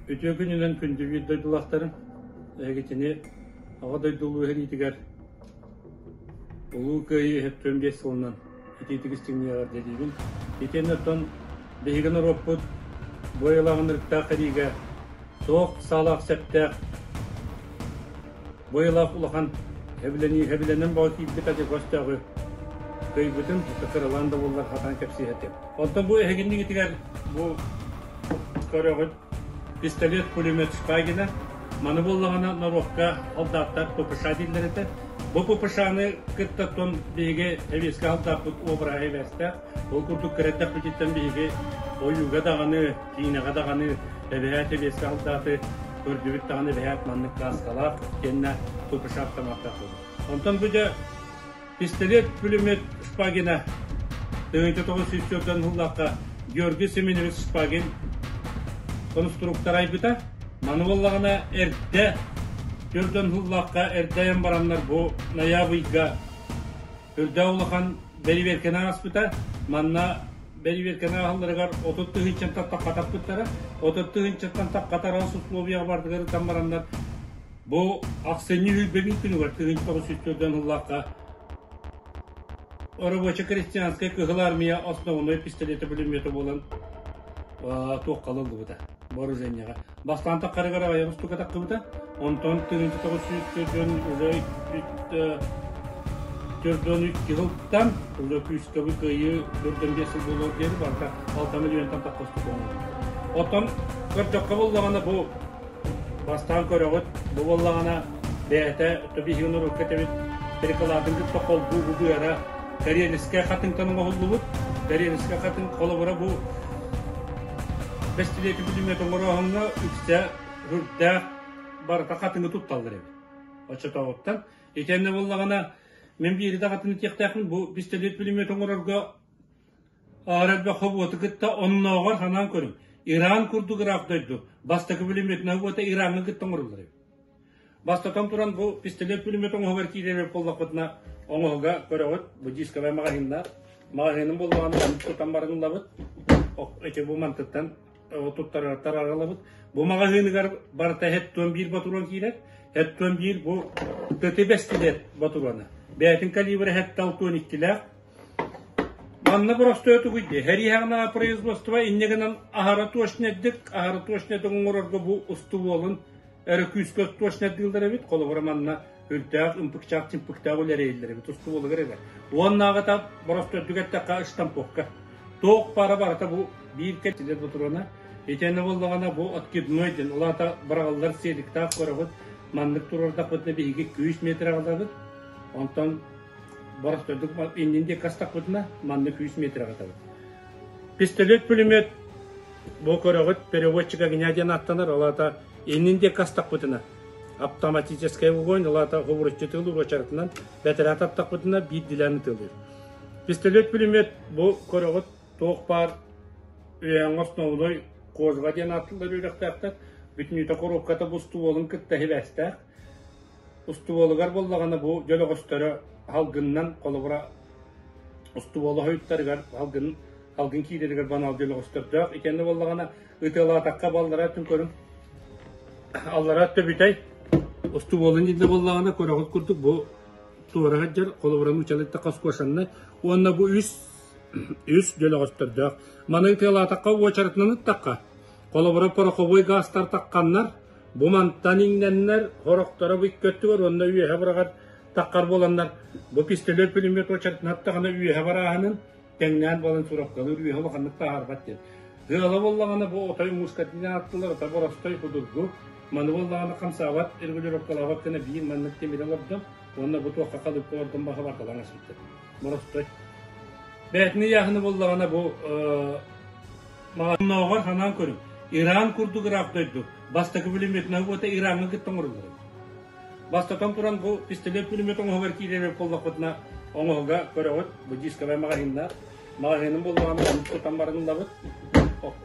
Үтүө күнүнэн күндү биир дойдулаахтарым! Эһигитини Аҕа дойду Улуу сэриитигэр Улуу Кыайыы 75 сылынан итиитик истиҥник эҕэрдэлиибин. Итиэннэ оттон биһиги норуоппут бу айылаах ынырыктаах сэриигэ туох саалаах-сэптээх бу айылаах улахан хэбилэнии хэбилэнэн бөҕө киирбит адьырҕа өстөөҕү кыайбытын кыралаан да буоллар хатаан кэпсиэ этим. Онтон бу эһигиннигитигэр бу көрөҕүт пистолет пулемет Шпагина маны буоллаҕына норуокка солдаттар ППШ дииллэр этэ. Бу ППШ-ны кытта тон биһиги эбиэскэ солдаппыт обраһа эбээстээх. Ол курдук кыра эрдэхпититтэн биһиги ойууга даҕаны, киинэҕэ даҕаны эбэһээт эбиэскэ солдаты көрдүбүт даҕаны эбэһээт маннык кааскалаах кэннэ ППШ автоматтаах буолар. Онтон бу дьэ Пистолет пулемет Шпагина 1904 сыллаахха Георгий Семенович Шпагин конструктор айбыта. Маны буоллаҕына эрдэ төрдөн сыллаахха эрдэ айан бараннар бу ноябрьга үрдээх улахан бэрэбиэркэни ааспыта. Манна бэрэбиэркэни ааһалларыгар 30 тыһыынчаттан тахха таппыттара. 30 тыһыынчаттан тахха араас условияҕа бардыгар ытан бараннар Бу ахсынньы сүүрбэбин күнүгэр 1904 сыллаахха рабоче-крестьянскай Кыһыл Армия основной пистолета-пулемета буолан туохха ылыллыбыта вооружениеҕа. Бастаан таххарыгар аҕыйах устука таххыбыта, онтон 1904 уже 402 сылтан уже күүскэ кыайыы 45 сыл буолуор диэри барыта 6 миллионтан тахха устука оҥорбут. Оттон көрдөххө буоллаҕына бу Бастаан көрөҕүт, бу буоллаҕына бэйэтэ биһиги норуокка этэбит перекладын кытта холбуу бу быара Карельскай хатыҥтан оҥоһуллубут. Карельскай хатыҥ холобура бу бэстилиэти бүлүмүөт оҥорооһуҥҥа үксэ үрдээх барыта хатыҥы тутталлар эбит. Оччотооҕуттан. Итиэннэ буоллаҕына мин биири даҕатын этиэхтээхпин бу бистэлиэт бүлүмүөт оҥорорго Аара элбэх хобуоту кытта оннооҕор санаан көрүҥ, Иран курдук ыраах дойду бастакы пулеметунай уота Ираҥҥа кытта оҥоруллар эбит. Бастатан туран бу пистолет пулемет оҥоһугар киирэр буоллахпытына оҥоһуга көрөҕүт бу дисковай маҕаһыыннаах. Маҕаһыыным буоллаҕына маннык тутан баран ылабыт. Эти бу мантыттан туттарар ылабыт. Бу маҕаһыыныгар барыта хэттуон биир ботуруон киирэр. Хэттуон биир бу ТТ бэстилиэт ботуруона. Бэйэтин калибра хэтте алтуон иккилээх. Манна боростуой тугуй дии, сэрииһэҕинэ производство инньэ гынан аһара точнайдык, аһара точнайдык оҥорорго бу устубуолун эрэ күүскэ точнайдыыллар эбит. Холобура манна үрдээх ымпыкчаах-чымпыктаах үлэлэһэллэр эбит устубуолугар эрэ. Уоннааҕыта боростуойдук эттэххэ штамповка. Туох баара барыта бу биир кэтилэр ботуруона. Итиэннэ буоллаҕына бу откидной диэн, ол аата быраҕыллар сиэликтээх көрөҕүт. Маннык туруордахпытына биһиги күүс метр аҕалабыт. Онтон Боростуойдук иннин диэки астахпытына, манна күүс метрэҕэ атабыт. Пистолет-пулемет бу көрөҕүт переводчик огня диэн ааттанар, ол аата иннин диэки астахпытына, автоматическай огонь, ол аата хобуруччу тыылыыр уочаратынан бэтэрээ таптахпытына биирдилээн ытыалыыр. Пистолет-пулемет бу көрөҕүт туох баар үөһэҥҥэ основной кожуха диэн ааттыыллар үөрэхтээхтэр. Бүтүннүүтэ коробката бу стволун кытта сибээстээх. Устубуолугар буоллаҕына бу дьөлөҕөстөрө салгынынан, холобура, устубуола хойуттарыгар салгын, салгын киирэригэр банал дьөлөҕөстөрдөөх. Итиэннэ буоллаҕына ытыалаатахха баллара өттүн көрүҥ. Аллара өттө бүтэй. Устубуолун иннэ буоллаҕына көрөҕүт курдук бу туора сылдьар, холобура нууччалыы хаскошаннай уонна бу үс үс дьөлөҕөстөрдөөх. Маны ытыалаатахха уочаратынан ыттахха, холобура пороховой гаастар тахханнар Бу мантан иҥнэннэр, сорохторо бу икки өттүгэр уонна үөһэ быраҕар таххар буоланнар, бу пистолет-пулемет уочаратынаттаҕына үөһэ барааһынын тэҥнээн буолан сурапкалыыр үөһэ улаханнык таһаарбат диэн. Ыала буоллаҕына бу отой мускатинан ааттылар, отой боростой судургу. Маны буоллаҕына хамсаабат, регулировкалаабат гына биир маннык тимири олордон уонна бу туохха халыыпка олордон баха барталаан аспыттар. Боростой. Бэйэтин ыйааһыны буоллаҕына бу Оннооҕор санаан көрүҥ, Иран курдук ыраах дойду бастакы пулеметунай уота Ираҥҥа кытта оҥоруллар эбит. Бастатан туран бу пистолет-пулемет оҥоһугар киирэр эбит буоллахпытына, оҥоһуга көрөҕүт, бу дисковай маҕаһыыннаах. Маҕаһыыным буоллаҕына оннук тутан баран ылабыт.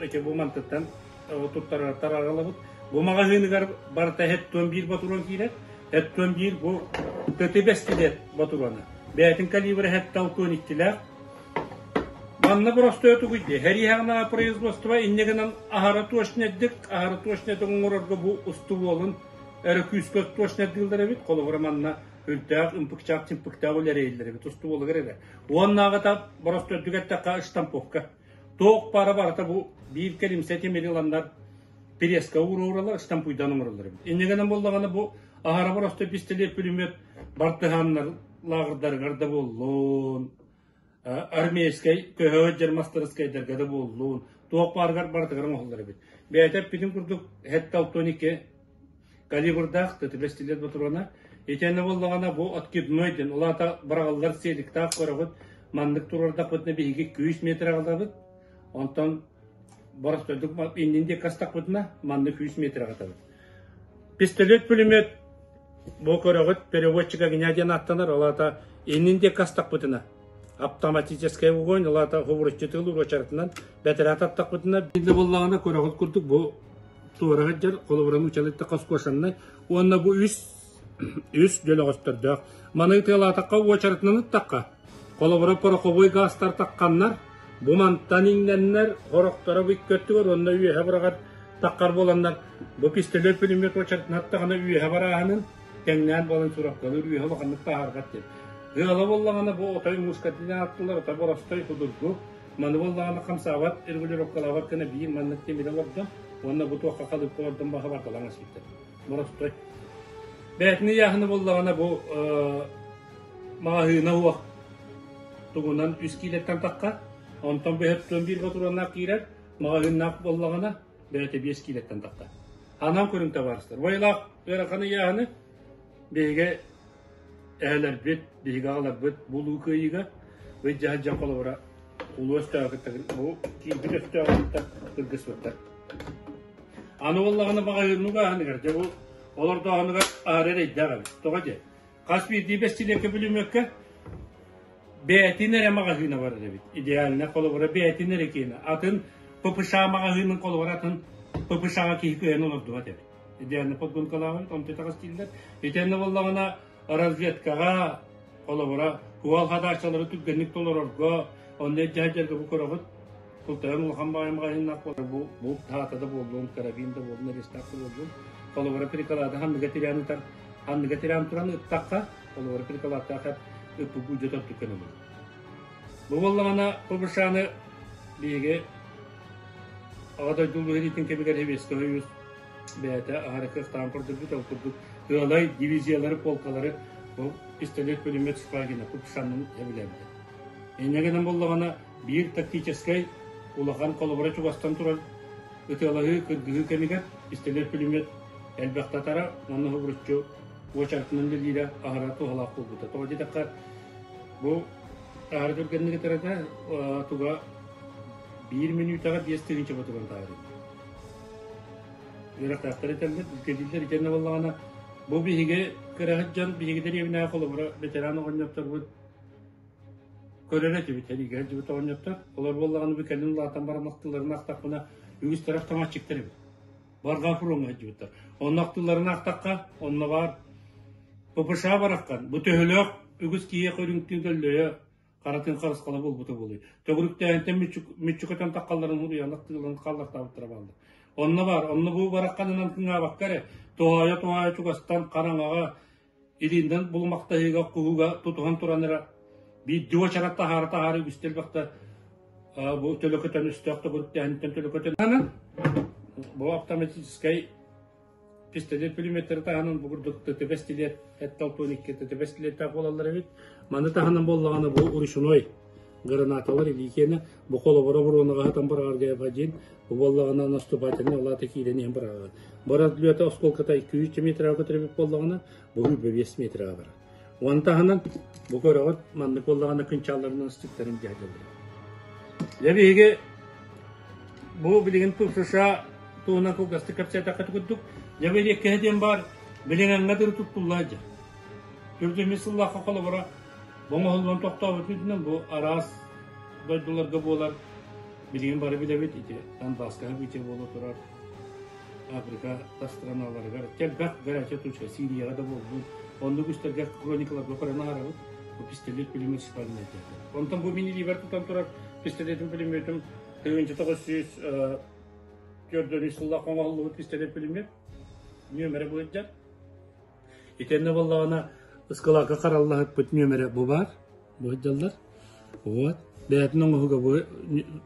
Ити бу мантыттан туттарар ылабыт. Бу маҕаһыыныгар барыта хэттуон биир ботуруон киирэр. Хэттуон биир бу ТТ бэстилиэт ботуруона. Бэйэтин калибра хэтте алтуон иккилээх. Манна боростуой тугуй дии, Хэриэхэҕинээҕи производство инньэ гынан аһара точнайдык, аһара точнайдык оҥорорго бу устубуолун эрэ күүскэ точнайдыыллар эбит. Холобура манна үрдээх ымпыкчаах-чымпыктаах үлэрэйиллэр эбит устубуолугар эрэ. Уоннааҕыта боростуойдук эттэххэ штамповка. Туох баара барыта бу биир кэлимсэ тимири ыланнар преска уурууралар, штампуйдаан оҥороллор эбит. Инньэ гынан буоллаҕына бу аһара боростуой пистолет-пулемет бартыһааннар лааҕырдарыгар да буоллун, армейскай көһө сылдьар мастарыскайдарга да буоллун, туох баарыгар барытыгар оҥоһуллар эбит. Бэйэтэ эппитин курдук 7,62 калибрдаах ТТБ патрона. Итиэннэ буоллаҕына бу откидной диэн, ол аата быраҕыллар селиктаах көрөҕүт, маннык туруордахпытына биһиги 200 метр аҕалабыт, онтон боростойдук иннин диэки астахпытына маннык 100 метр аҕатабыт. Пистолет-пулемет Бу көрөҕүт, переводчик огня диэн ааттанар, ол аата иннин диэки астахпытына, автоматическай огонь, ол аата хобуруччу тыл уочаратынан бэтэрээ таттахпытына, иннэ буоллаҕына көрөҕүт курдук бу туора сылдьар, холобура нуучалыытта хоскуошаннай уонна бу үс үс дьөлөҕөстөрдөөх. Маны тыалаатахха уочаратынан ыттахха, холобура пороховой гаастар тахханнар, бу мантан иҥнэннэр, хорохторо бу икки өттүгэр уонна үөһэ быраҕар таххар буоланнар бу пистолет пулемет уочаратынан аттаҕына үөһэ барааһынын тэҥнээн буолан сурапкалыыр үөһэ улаханнык таһаарбат диэн. Ыала буоллаҕына бу отой мускатынан аттылар отой боростой судургу маны буоллаҕына хамсаабат регулировкалаабат гына биир маннык тимири олордон уонна бу туохха халыыпка олордон баха барталаан аспыттар. Боростой. Бээтини ыйааһыны буоллаҕына бу маҕаһыына уох тугунан үс киилэттэн тахха онтон бөһөттөн биир ботуруоннаах киирэр маҕаһыыннаах буоллаҕына бэйэтэ 5 киилэттэн тахха. Анан көрүҥ табаарыстар. Вайлаах ыарахан ыйааһыны биһиги эһэлэрбит, биһиги аҕаларбыт булуу кыайыыга ыйдьаһа дьон холобура улуу өстөөхүттэн бу киирбит өстөөхүттэн кыргыспыттар. Аны буоллаҕына маҕаһыыннык ааһыныгар дьэ бу олордооһунугар аһары эрэйдээх эбит. Тоҕо диэ? Хас биирдии бэстилиэккэ бүлүмүөккэ бэйэтин эрэ маҕаһыына барар эбит. Идеально холобура бэйэтин эрэ киэнэ. Атын ППШ маҕаһыынын холобура атын ППШ-ҕа киһи кыайан олордубат эбит. Идеально подгонкалаабыт, онто итэҕэс дииллэр. Итиэннэ буоллаҕына разведкаҕа холобура уол хадааччалары түргэнник толорорго, онно илдьэ бу көрөҕүт. Култайан улахан баҕайы маҕаһыыннаах буолар бу бу таата да буоллун, карабин да буоллун, арестаах да буоллун. Холобура приклады ханныга тирээн ытар Анныга тирээн туран ыттахха, холобура прикладтаах ыппыт будьа төрдүк көнөбүл. Бу буоллаҕына ПБШ-ны биһиги Аҕа дойду Улуу сэриитин кэмигэр Сэбиэскэй Союз бэйэтэ аһары кыахтаан көрдөрбүт, ол курдук ыалай дивизиялары, полкалары бу пистолет-пулемет Шпагина ПБШ-нын сэбилээбитэ. Инньэ гынан буоллаҕына биир тактическай улахан холобура чугастан турар ытыалаһыы, кыргыһыы кэмигэр пистолет-пулемет элбэх татара уонна хобуруччу уочаратынан үлэлиирэ аһара туһалаах буолбута. Тоҕо диэтэххэ, бу аһара түргэнник ытарата туга биир мүнүүтэҕэ 5000 ботурон таһаарыы. Үөрэхтээхтэр этэллэр, билгэлииллэр итиэннэ буоллаҕына бу биһиги кыраһыт дьон биһиги дэриэбинэҕэ холобура ветеран оҕонньотторбут көрөр этибит сэриигэ сылдьыбыт оҕонньоттор. Олор буоллаҕына бу кэлин улаатан баран ахтыыларын ахтахпына үгүстэрэ автоматчиктар эбит. Барҕаа фроҥҥа сылдьыбыттар. Онно ахтыыларын аахтахха, онно баар ППШ бараххан бу төһөлөөх үгүс киһиэхэ үрүҥтүү көллөйө харатын харысхала буолбута буолуой. Төгүрүктээһинтэн мүччү көтөн таххалларын уруйан ахтыыларын хааллартаабыттара бааллар. Онно баар, онно бу барахханынан кыҥаабакка эрэ, тоһоойо-тоһоойо чугастан хараҥаҕа илиинэн булумахтаһыыга, куһууга тутуһан туран эрэ биирдии уочарат таһаара-таһаара үгүстэ элбэхтэ бу төлөкөтөн өстөөх төгүрүктээһинтэн төлөкөтөн бу автоматическай пистолет пулеметтеры таһынан бу курдук ТТБ стилет 7,62 ТТБ стилеттээх буолаллар эбит. Маны таһынан буоллаҕына бу ручной гранаталар илиикиэнэ бу холобура оборуонаҕа сытан быраҕарга эбадин бу буоллаҕына наступательный улаата киирэн иһэн быраҕаҕын. Бу разлета осколката 200 метрга көтөр эбит буоллаҕына бу 25 метрга барар. Уон таһынан бу көрөҕүт маннык буоллаҕына кынчаалларынан ыстыктарын дьаһдьаллар. Дьэ биһиги бу билигин ПФШ туһунан кылгастык кэпсээтэххэ курдук дьэ бэриэккэһэ диэн баар билиҥҥэ дылы туттуллаа дьэ. Төрдүмүс сыллаахха холобура Бу оҥоһуллан тохтообут үрдүнэн бу араас дойдуларга буолар билигин бары билэбит ити Донбасска событие буола турар Африка тас страналарыгар элбэх горячая точка Сирияҕа да буолбут оннук үстэргэ хроникаларга көрөн аһарабыт бу пистолет пулемет шпагин Онтон бу мин илиибэр тутан турар пистолетым пулеметым 1904 сыллаах оҥоһуллубут пистолет пулемет нүөмэрэ бу сылдьар. Итиэннэ буоллаҕына ыскылаакка хараллаһыппыт нүөмэрэ бу баар, бу сылдьаллар. Вот. Бэйэтин оҥоһуга бу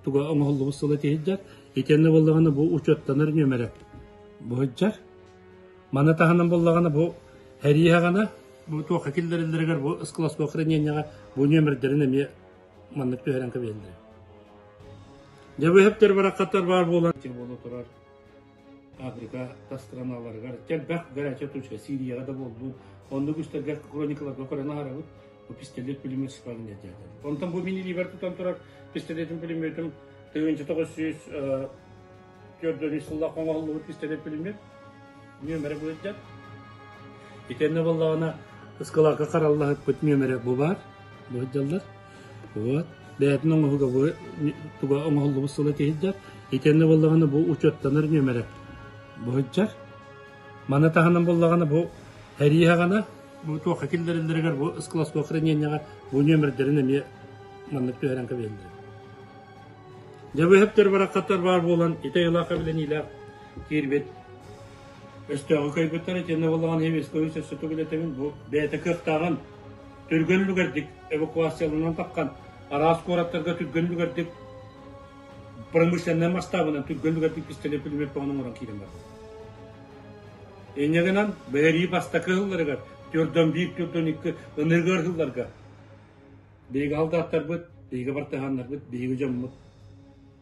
туга оҥоһуллубут сыла тиһилдьэр. Итиэннэ буоллаҕына бу учуоттанар нүөмэрэ бу сылдьар. Маны таһынан буоллаҕына бу һэрииһэҕинэ бу туохха киллэриллэригэр бу ыскыласкуо хранениеҕа бу нүөмэрдэрин эмиэ маннык түһэрэн кэбиһэллэр. Дьэ бу эһэптэр бараххаттар баар буолан буола турар Африка тас страналарыгар элбэх горячая точка Сирияҕа да буоллун оннук үстэргэ хроникаларга көрөн аһарабыт бу пистолет пулемет спальня диэтэ. Онтон бу мин илиибэр тутан турар пистолетым пулеметым 1904 сыллаах оҥоһуллубут пистолет пулемет нүөмэрэ бу сылдьар. Итиэннэ буоллаҕына ыскылаакка хараллаһыппыт нүөмэрэ бу баар, бу сылдьаллар. Вот. Бэйэтин оҥоһуга бу туга оҥоһуллубут сыла тиһилдэр. Итиэннэ буоллаҕына бу учуоттанар нүөмэрэ бу сылдьар. Маны таһынан буоллаҕына бу һэрииһэҕинэ бу туохха киллэриллэригэр бу ыскыласкуо хранениеҕа бу нүөмэрдэрин эмиэ маннык түһэрэн кэбиһэллэр. Дьэ бу эһэптэр бараххаттар баар буолан ити айылаах эбилэниилээх киирбит өстөөҕү кыайбыттар итиэннэ буоллаҕына Евескович өссө төгүл бу бэйэтэ кыахтааҕын түргэн үлүгэрдик эвакуацияланан таххан араас куораттарга түргэн үлүгэрдик промышленнай масштабынан түргэн үлүгэрдик пистолет пулемет бөҕөнү оҥорон киирэн барбыт. Инньэ гынан бэһэрии бастакы сылларыгар төрдөн биир, төрдөн икки ыныгыр сылларга биһиги алдааттарбыт, биһиги бартыһааннарбыт, биһиги дьоммут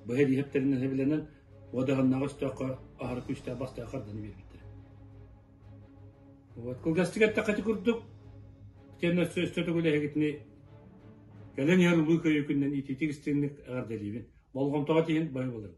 быһа илииһэптэринэн сэбилэнэн уодаһыннаах өстөөххө аһары күүстээх бастакы харданы биэрбиттэрэ. Вот кылгастык эттэххэ ити курдук итиэннэ өссө өссө төгүл эһигитини кэлэн иһэр улуу кыайыы күнүнэн итиитик истиҥник эҕэрдэлиибин. Болҕомтоҕо тиийин бары буоларым.